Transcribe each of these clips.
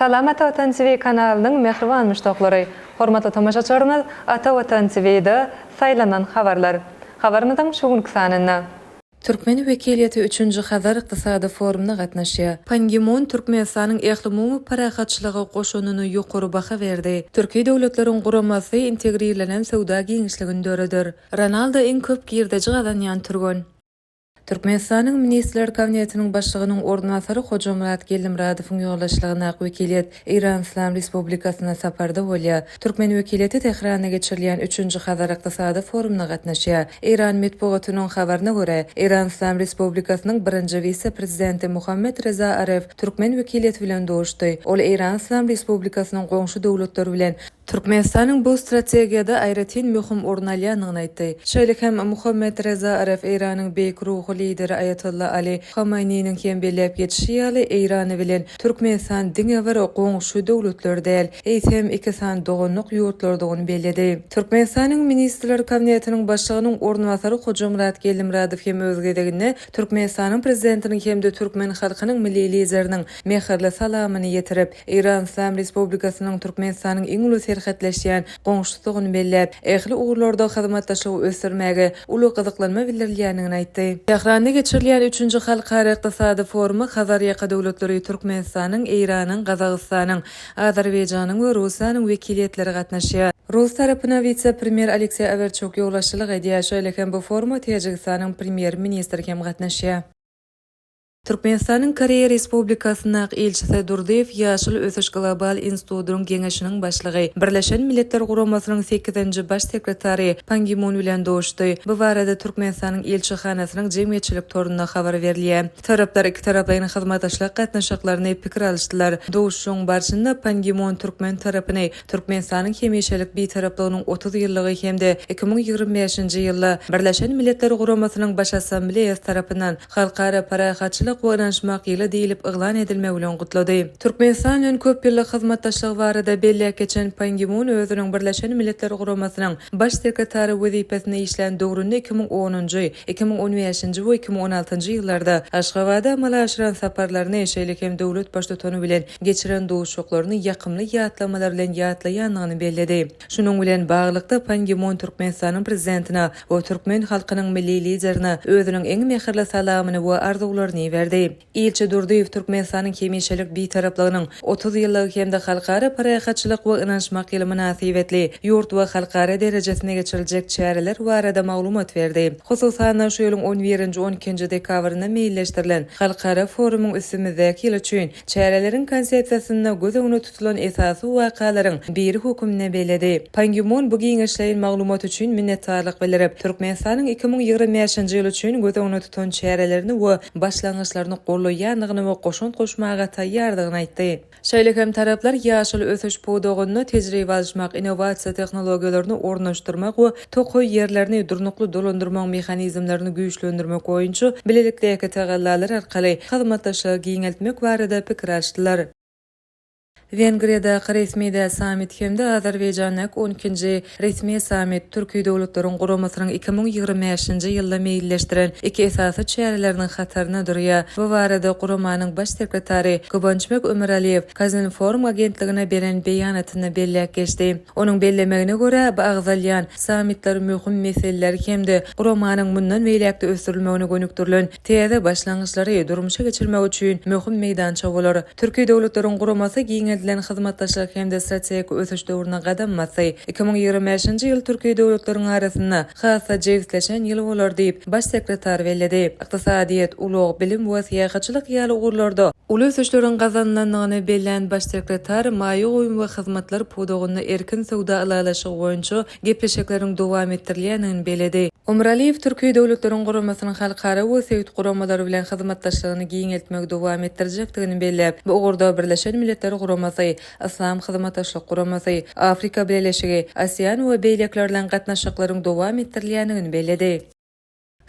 Salam Ata Watan TV kanalynyň mähriban muşdaklary! Hormatly tomaşaçylarymyz Ata Watan TV-de Saýlanan habarlar. Habarymyzyň şu günki sanynda. Türkmen wekiliýeti üçünji Hazar ykdysady forumyna gatnaşýar. Pan Gi Mun Türkmenistanyň ählumumy parahatçylyga goşanyna ýokary baha berdi. Türki döwletleriň guramasy integrirlenen söwda giňişligini döreder. Ronaldo iň köp girdeji gazanýan türgen. Türkmenistanyň Ministrler Kabinetiniň Başlygynyň orunbasary Hojamyrat Geldimyradowyň ýolbaşçylygyndaky wekiliýet Eýran Yslam Respublikasyna saparda bolýar. Türkmen wekiliýeti Tähranda geçirilýän üçünji Hazar ykdysady forumyna gatnaşýar. Eýran metbugatynyň habaryna görä, Eýran Yslam Respublikasynyň birinji wise-prezidenti Muhammet Reza Aref türkmen wekiliýeti bilen duşdy. Ol Eýran Yslam Respublikasynyň goňşy döwletler bilen Türkmenistanyň bu strategiýada aýratyn möhüm orun alýandygyny aýtdy. Şeýle hem Muhammet Reza Aref Eýranyň beýik ruhy lideri Aýatolla Ali Hameýniniň hem belläp geçişi ýaly, Eýran bilen Türkmenistan diňe bir goňşy döwletler däl, eýsem iki sany doganlyk ýurtlardygyny belledi. Türkmenistanyň Ministrler Kabinetiniň Başlygynyň orunbasary Hojamyrat Geldimyradow hem öz gezeginde Türkmenistanyň Prezidentiniň hem-de türkmen halkynyň Milli Lideriniň mähirli salamyny ýetirip, Eýran Yslam Respublikasynyň Türkmenistanyň iň uly serhetleşýän goňşusydygyny belläp, ähli ugurlarda hyzmatdaşlygy ösdürmäge uly gyzyklanma bildirilýändigini aýtdy. Tähranda geçirilýän üçünji halkara ykdysady foruma Hazarýaka döwletleri Türkmenistanyň, Eýranyň, Gazagystanyň, Azerbaýjanyň we Russiýanyň wekiliýetleri gatnaşýar. Rus tarapyna wise-premýer Alekseý Awerçuk ýolbaşçylyk edýär. Şeýle hem bu foruma Täjigistanyň premýer-ministri hem gatnaşýar. Türkmenistanyň Koreýa Respublikasyndaky ilçisi Durdyýew Ýaşyl ösüş global institutynyň geňeşiniň başlygy, Birleşen Milletler Guramasynyň sekizinji Baş sekretary Pan Gi Mun bilen duşdy. Bu barada Türkmenistanyň ilçihanasynyň jemgyýetçilik torunda habar berilýär. Taraplar ikitaraplaýyn hyzmatdaşlyk gatnaşyklaryny pikir alyşdylar. Duşuşygyň barşynda Pan Gi Mun türkmen tarapyny Türkmenistanyň hemişelik Bitaraplygynyň 30 ýyllygy hem-de 2025-nji ýylda Birleşen Milletler Guramasynyň Baş Assambleýasy tarapyndan Halkara parahatçylyk we ynanyşmak ýyly diýlip yglan edilmegi bilen gutlady. Türkmenistan bilen köp ýyllyk hyzmatdaşlygy barada belläp geçen Pan Gi Mun özüniň Birleşen Milletler Guramasynyň Baş sekretary wezipesinde işlän döwründe 2010-njy, 2015-nji we 2016-njy ýyllarda Aşgabada amala aşyran saparlaryny, şeýle hem döwlet Baştutany bilen geçiren duşuşyklaryny ýakymly ýatlamalar bilen ýatlaýandygyny belledi. Şunuň bilen baglylykda, Pan Gi Mun Türkmenistanyň Prezidentine we türkmen halkynyň Milli Liderine özüniň iň mähirli salamyny we arzuwlaryny iberdi. Ilçi Durdyýew Türkmenistanyň hemişelik Bitaraplygynyň 30 ýyllygy hem-de Halkara parahatçylyk we ynanyşmak ýyly mynasybetli ýurt we halkara derejesinde geçiriljek çäreler barada maglumat berdi. Hususan-da, şu ýylyň on birinji, on ikinji dekabrynda meýilleşdirilen halkara forumyň üstümizdäki ýyl üçin Çäreleriň konsepsiýasynda göz öňünde tutulan esasy wakalaryň biri höküminde belledi. Pan Gi Mun bu giňişleýin maglumat üçin minnetdarlyk bildirip, Türkmenistanyň 2025-nji ýyl üçin göz öňünde tutan çärelerini we başlangyçlaryny goldaýandygyny we goşant goşmaga taýýardygyny aýtdy. Şeýle hem taraplar ýaşyl ösüş pudagynda tejribe alyşmak, innowasiýa tehnologiýalaryny ornaşdyrmak we tokaý ýerlerini durnukly dolandyrmagyň mehanizmlerini güýçlendirmek boýunça bilelikdäki tagallalar arkaly hyzmatdaşlygy giňeltmek barada pikir alyşdylar. Wengriýadaky resmi däl sammit hem-de Azerbaýjandaky on ikinji resmi sammit Türki döwletleriň guramasynyň 2025-nji ýylda meýilleşdiren iki esasy çäreleriniň hatarynda durýar. Bu barada guramanyň Baş sekretary Guwançbek Ömüraliýew Kazinform agentligine beren beýanatynda belläp geçdi. Onuň bellemegine görä, bu agzalýan sammitler möhüm meseleleri hem-de guramanyň mundan beýläk-de ösdürilmegine gönükdirilen täze başlangyçlary durmuşa geçirmek üçin möhüm meýdança bolar. Türki Döwletleriň Guramasy giňeldilen hyzmatdaşlyk hem-de strategik ösüş döwrüne gadam basdy. 2025-nji ýyl türki döwletleriň arasynda has-da jebisleşen ýyl bolar diýip, Baş sekretar belledi. Ykdysadyýet, ulag, bilim we syýahatçylyk ýaly ugurlarda, Uly ösüşleriň gazanylandygyny bellän Baş sekretar maýa goýum we hyzmatlar pudagynda erkin söwda ylalaşygy boýunça gepleşikleriň dowam etdirilýändigini belledi. Omraliýew Türki döwletleriň guramasynyň halkara we sebit guramalary bilen hyzmatdaşlygyny giňeltmegi dowam etdirjekdigini belläp, bu ugurda Birleşen Milletler Guramasy, Yslam Hyzmatdaşlyk Guramasy, Afrika Bileleşigi, ASEAN we beýlekiler bilen gatnaşyklaryň dowam etdirilýändigini belledi.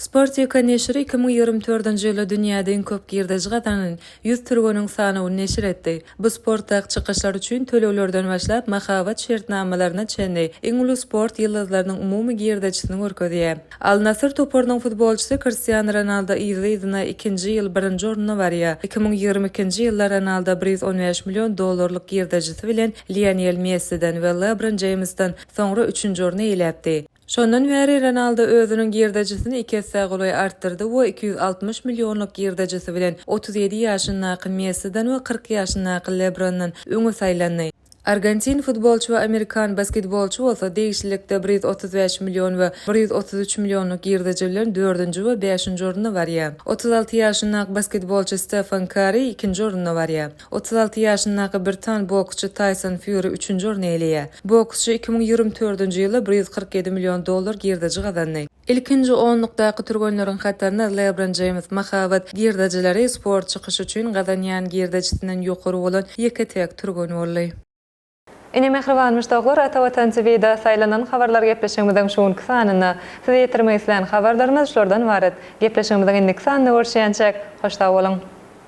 Sportika neşiri 2024-nji ýylda dünýäde iň köp girdeji gazanan 100 türgeniň sanawyny neşir etdi. Bu sportdaky çykyşlar üçin töleglerden başlap mahabat şertnamalaryna çenli iň uly sport ýyldyzlarynyň umumy girdejisini görkezýär. Al-Nasr toparynyň futbolçysy Kristiano Ronaldo yzly-yzyna ikinji ýyl birinji orunda barýar. 2022-nji ýylda Ronaldo 115 million dollarlyk girdejisi bilen Lionel Messiden we Lebron Jeýmsden soňra üçünji orny eýeläpdi. Şondan bäri Ronaldo özüniň girdejisini iki essä golaý artdyrdy we 260 millionlyk girdejisi bilen 37 ýaşyndaky Messiden we 40 ýaşyndaky Lebrondan öňe saýlandy. Argentin futbolçy we amerikan basketbolçy bolsa degişlilikde 135 million we 133 millionlyk girdeji bilen dördünji we bäşinji orunda barýar. 36 ýaşyndaky basketbolçy Stefan Karri ikinji orunda barýar. 36 ýaşyndaky britan boksçy Taýson Fýuri üçünji orny eýeleýär. Boksçy 2024-nji ýylda 147 million dollar girdeji gazandy. Ilkinji onlukdaky türgenleriň hatarynda Lebron Jeýms mahabat girdejileri sport çykyşy üçin gazanýan girdejisinden ýokary bolan ýeke-täk türgen boldy. Ine mähriban muşdaklar Ata Watan TV-da saýlanan habarlar gepleşigimiziň şu günki sanynda size ýetirmek islän habarlarymyz şulardan ybarat. Gepleşigimiziň indiki sanynda görüşýänçäk, hoş sag boluň!